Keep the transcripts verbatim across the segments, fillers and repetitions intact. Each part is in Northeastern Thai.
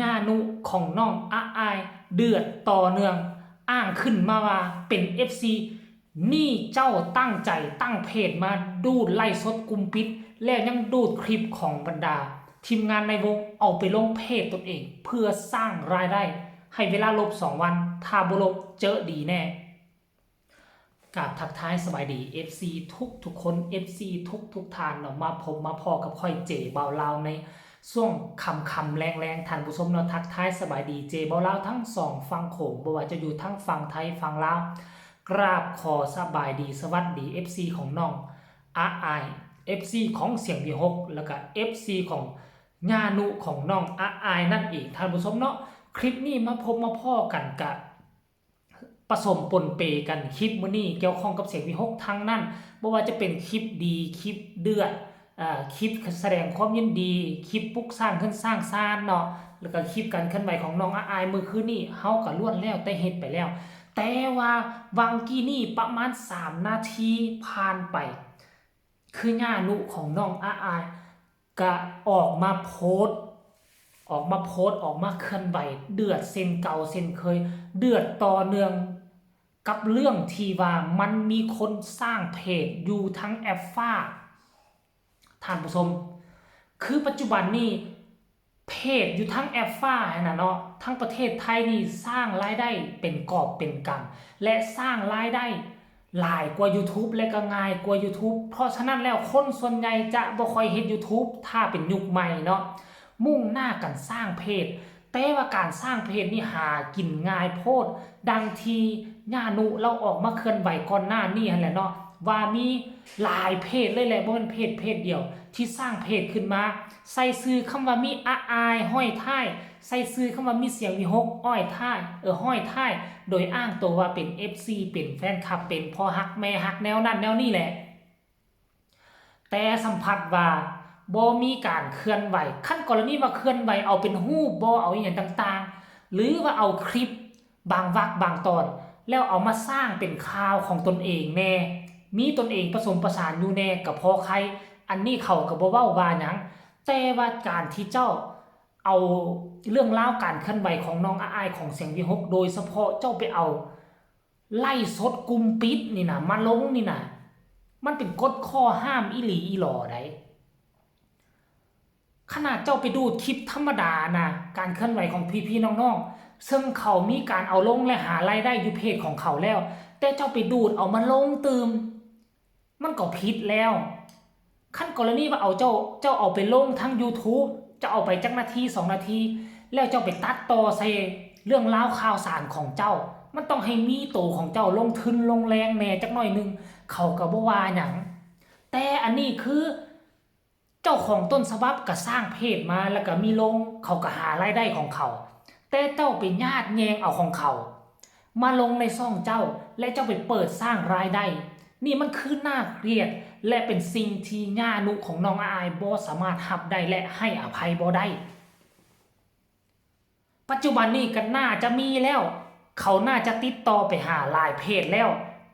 ย่านุของน้องอาอายเดือดต่อเนื่อง อ้างขึ้นมาว่าเป็น เอฟซี นี่เจ้าตั้งใจตั้งเพจมาดูดไลฟ์สดกลุ่มปิด แล้วยังดูดคลิปของบรรดาทีมงานในวงเอาไปลงเพจตนเอง เพื่อสร้างรายได้ ให้เวลาลบสองวัน ถ้าบ่ลบเจอดีแน่ กราบทักทายสบายดี เอฟซี ทุกทุกคน เอฟซี ทุกทุกท่านเนาะ มาพบมาพ้อกับข้อยเจบ่าวลาวในช่วงค่ำๆแลงๆ ท่านผู้ชมเนาะ ทักทายสบายดีเจบ่าวลาวทั้งสองฝั่งโขง บ่ว่าจะอยู่ทั้งฝั่งไทยฝั่งลาว กราบขอสบายดีสวัสดี เอฟซี ของน้องอาอาย เอฟซี ของเสียงวีหก แล้วก็ เอฟซี ของย่านุของน้องอาอายนั่นเอง ท่านผู้ชมเนาะ คลิปนี้มาพบมาพ้อกันกะ ผสมปนเปกัน คลิปมื้อนี้เกี่ยวข้องกับเสียงวีหกทั้งนั้น บ่ว่าจะเป็นคลิปดี คลิปเดือด อ่า คลิปแสดงความยินดี คลิปปลุกสร้างเฮือนสร้างซานเนาะ แล้วก็คลิปการเคลื่อนไหวของน้องอาอายมื้อคืนนี้ เฮาก็ล้วนแล้วแต่เฮ็ดไปแล้ว แต่ว่าหว่างกี้นี้ประมาณสามนาทีผ่านไป คือย่านุของน้องอาอาย ก็ออกมาโพสต์ ออกมาโพสต์ ออกมาเคลื่อนไหว เดือดเช่นเก่าเช่นเคย เดือดต่อเนื่องกับเรื่องที่ว่ามันมีคนสร้างเพจอยู่ทั้งแอฟฟ้า ท่านผู้ชม คือปัจจุบันนี้เพจอยู่ทั้งแอฟฟ้าหั้นน่ะเนาะ ทั้งประเทศไทยนี่สร้างรายได้เป็นกอบเป็นกำ และสร้างรายได้หลายกว่า YouTube และก็ง่ายกว่า YouTube เพราะฉะนั้นแล้วคนส่วนใหญ่จะบ่ค่อยเฮ็ด YouTube ถ้าเป็นยุคใหม่เนาะ มุ่งหน้ากันสร้างเพจ แต่ว่าการสร้างเพจนี่หากินง่ายโพด ดังที่ย่านุเราออกมาเคลื่อนไหวก่อนหน้านี้หั้นแหละเนาะ ว่ามีหลายเพจเลยแหละ บ่แม่นเพจเพจเดียว ที่สร้างเพจขึ้นมา ใส่ชื่อคำว่ามีอาอายห้อยท้าย ใส่ชื่อคำว่ามีเสียงวีหกอ้อยท้าย เออ ห้อยท้าย โดยอ้างตัวว่าเป็น เอฟซี เป็นแฟนคลับ เป็นพ่อฮักแม่ฮักแนวนั้นแนวนี้แหละ แต่สัมผัสว่าบ่มีการเคลื่อนไหว คันกรณีว่าเคลื่อนไหวเอาเป็นรูปบ่ เอาอิหยังต่างๆ หรือว่าเอาคลิปบางวรรคบางตอน แล้วเอามาสร้างเป็นข่าวของตนเองแน่ มีตนเองผสมผสานอยู่แน่ก็พอไค อันนี้เขาก็บ่เว้าว่าหยัง แต่ว่าการที่เจ้าเอาเรื่องราวการเคลื่อนไหวของน้องอาอายของเสียงวีหก โดยเฉพาะเจ้าไปเอาไลฟ์สดกลุ่มปิดนี่นะมาลงนี่นะ มันเป็นกฎข้อห้ามอีหลีอีหลอใด ขนาดเจ้าไปดูดคลิปธรรมดานะ การเคลื่อนไหวของพี่ๆน้องๆ ซึ่งเขามีการเอาลงและหารายได้อยู่เพจของเขาแล้ว แต่เจ้าไปดูดเอามาลงตื่ม มันก็ผิดแล้ว คันกรณีว่าเอาเจ้า เจ้าเอาไปลงทั้ง YouTube เจ้าเอาไปจักนาทีสองนาที แล้วเจ้าไปตัดต่อใส่เรื่องราวข่าวสารของเจ้า มันต้องให้มีโตของเจ้าลงทุนลงแรงแหน่จักหน่อยหนึ่ง เขาก็บ่ว่าหยัง แต่อันนี้คือ เจ้าของต้นฉบับก็สร้างเพจมาแล้วก็มีลง เขาก็หารายได้ของเขา แต่เจ้าไปญาติแยงเอาของเขา มาลงในช่องเจ้า และเจ้าไปเปิดสร้างรายได้ นี่มันคือน่าเกลียด และเป็นสิ่งที่ย่านุของน้องอาอายบ่สามารถรับได้และให้อภัยบ่ได้ ปัจจุบันนี้ก็น่าจะมีแล้ว เขาน่าจะติดต่อไปหาหลายเพจแล้ว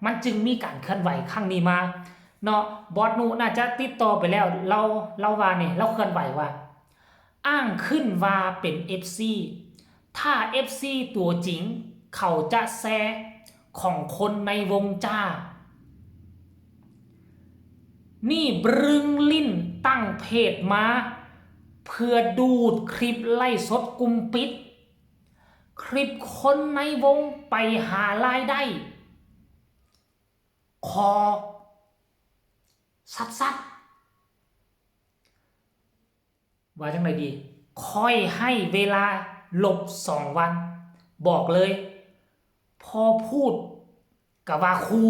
มันจึงมีการเคลื่อนไหวครั้งนี้มา เนาะ บอสนุน่าจะติดต่อไปแล้ว เรา เราว่านี่ เราเคลื่อนไหวว่า อ้างขึ้นว่าเป็น เอฟซี ถ้า เอฟซี ตัวจริง เขาจะแชร์ของคนในวงจ้า นี่บรึงลิ้นตั้งเพจมา เพื่อดูดคลิปไลฟ์สดกลุ่มปิด คลิปคนในวงไปหารายได้ ขอสัดสัดว่าจังไดดี ค่อยให้เวลาลบสองวัน บอกเลย พอพูดกะว่าคู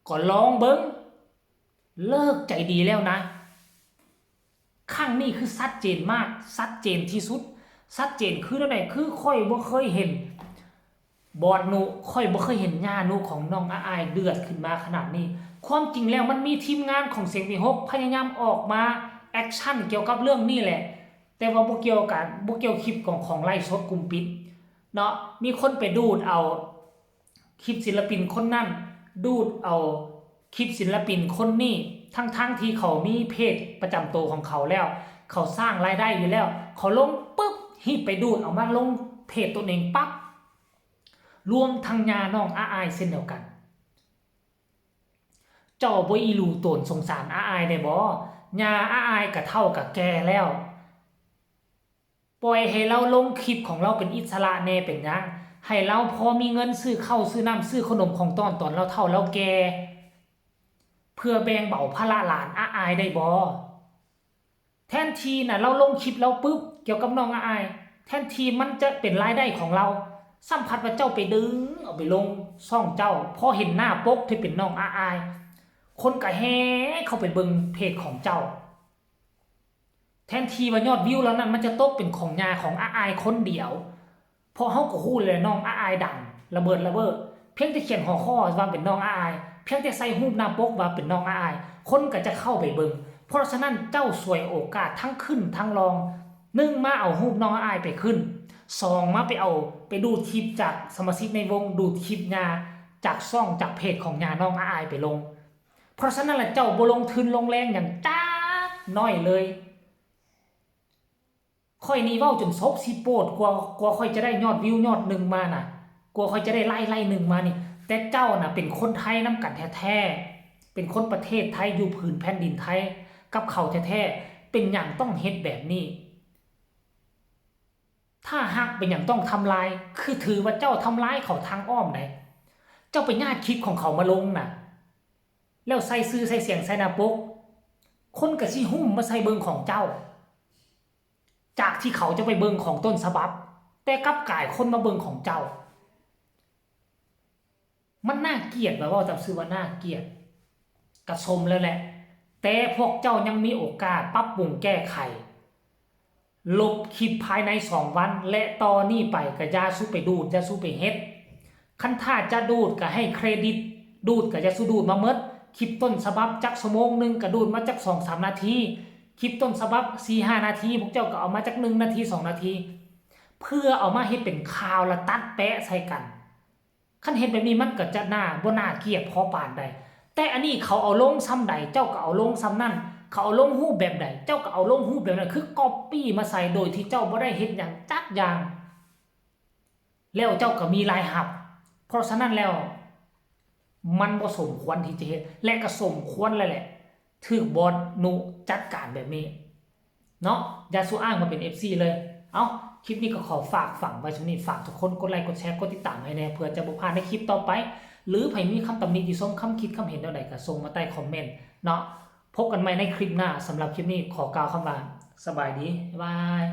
ก็ลองเบิ่ง เลิกใจดีแล้วนะ ครั้งนี้คือชัดเจนมาก ชัดเจนที่สุด ชัดเจนคือแนวใด คือข้อยบ่เคยเห็น บอสนุ ข้อยบ่เคยเห็นย่านุของน้องอาอายเดือดขึ้นมาขนาดนี้ ความจริงแล้วมันมีทีมงานของเสียงวีหกพยายามออกมาแอคชั่นเกี่ยวกับเรื่องนี้แหละ แต่ว่าบ่เกี่ยวกัน บ่เกี่ยวคลิปของ ของไลฟ์สดกลุ่มปิด เนาะ มีคนไปดูดเอาคลิปศิลปินคนนั้น ดูดเอาคลิปศิลปินคนนี้ ทั้งๆที่เขามีเพจประจำตัวของเขาแล้ว เขาสร้างรายได้อยู่แล้ว เขาลงปุ๊บ รีบไปดูดเอามาลงเพจตนเองปั๊บ รวมทั้งญาน้องอาอายเช่นเดียวกัน เจ้าบ่อีหลูตนสงสารอาอายได้บ่ ญาอาอายกะเฒ่าก็แก่แล้ว ปล่อยให้ลาวลงคลิปของลาวเป็นอิสระแหน่เป็นหยัง ให้ลาวพอมีเงินซื้อข้าวซื้อน้ำซื้อขนมของต้อนตอนลาวเฒ่าลาวแก่ เพื่อแบ่งเบาภาระหลานอาอายได้บ่ แทนที่น่ะลาวลงคลิปลาวปึ๊บ เกี่ยวกับน้องอาอาย แทนที่มันจะเป็นรายได้ของลาว ซ้ำพัดว่าเจ้าไปดึงเอาไปลงช่องเจ้า พอเห็นหน้าปกที่เป็นน้องอาอาย คนก็แห่เข้าไปเบิ่งเพจของเจ้า แทนที่ว่ายอดวิวเหล่านั้นมันจะตกเป็นของญาของอาอายคนเดียว เพราะเฮาก็ฮู้แหละน้องอาอายดังระเบิดระเบ้อ เพียงแต่เขียนหัวข้อว่าเป็นน้องอาอาย เพียงแต่ใส่รูปหน้าปกว่าเป็นน้องอาอาย คนก็จะเข้าไปเบิ่ง เพราะฉะนั้นเจ้าฉวยโอกาสทั้งขึ้นทั้งลง หนึ่งมาเอารูปน้องอาอายไปขึ้น สองมาไปเอาไปดูดคลิปจากสมาชิกในวง ดูดคลิปญาจากช่องจากเพจของญาน้องอาอายไปลง เพราะฉะนั้นล่ะเจ้าบ่ลงทุนลงแรงหยังจักน้อยเลย ข้อยนี่เว้าจนศพสิโปด กว่า กว่าข้อยจะได้ยอดวิวยอดหนึ่งมาน่ะ กว่าข้อยจะได้ไลค์ไลค์หนึ่งมานี่ แต่เจ้าน่ะเป็นคนไทยนำกันแท้ๆ เป็นคนประเทศไทยอยู่ผืนแผ่นดินไทยกับเขาแท้ๆ เป็นหยังต้องเฮ็ดแบบนี้ ถ้าฮักเป็นหยังต้องทำลาย คือถือว่าเจ้าทำลายเขาทางอ้อมได๋ เจ้าไปญาติคลิปของเขามาลงน่ะ แล้วใส่ชื่อใส่เสียงใส่หน้าปก คนก็สิฮุ่มมาใส่เบิ่งของเจ้า จากที่เขาจะไปเบิ่งของต้นฉบับ แต่กลับกลายคนมาเบิ่งของเจ้า มันน่าเกลียดบ่ เว้าตามซื่อว่าน่าเกลียด ก็ชมแล้วแหละ แต่พวกเจ้ายังมีโอกาสปรับปรุงแก้ไข ลบคลิปภายในสองวัน และต่อนี้ไปก็อย่าสู่ไปดูด อย่าสู่ไปเฮ็ด คันถ้าจะดูดก็ให้เครดิต ดูดก็อย่าสู่ดูดมาหมด คลิปต้นฉบับจักชั่วโมงหนึ่งก็ดูดมาจักสองสามนาที คลิปต้นฉบับสี่ห้านาที พวกเจ้าก็เอามาจักหนึ่งนาทีสองนาที เพื่อเอามาเฮ็ดเป็นข่าวแล้วตัดแปะใส่กัน คันเฮ็ดแบบนี้มันก็จะน่า บ่น่าเกลียดพอปานใด แต่อันนี้เขาเอาลงส่ำใด เจ้าก็เอาลงส่ำนั้น เขาเอาลงรูปแบบใด เจ้าก็เอาลงรูปแบบนั้น คือก๊อปปี้มาใส่โดยที่เจ้าบ่ได้เฮ็ดหยังจักอย่าง แล้วเจ้าก็มีรายรับ เพราะฉะนั้นแล้ว มันบ่สมควรที่จะเฮ็ด และก็สมควรแล้วแหละ ถูกบอสนุจัดการแบบนี้ เนาะ อย่าสู่อ้างว่าเป็น เอฟซี เลย เอ้า คลิปนี้ก็ขอฝากฝังไว้เท่านี้ ฝากทุกคนกดไลค์ กดแชร์ กดติดตามให้แหน่ เพื่อจะบ่พลาดในคลิปต่อไป หรือไผมีคำตำหนิติชม คำคิดคำเห็นแนวใดก็ส่งมาใต้คอมเมนต์เนาะ พบกันใหม่ในคลิปหน้า สำหรับคลิปนี้ขอกล่าวคำว่า สบายดี บ๊ายบาย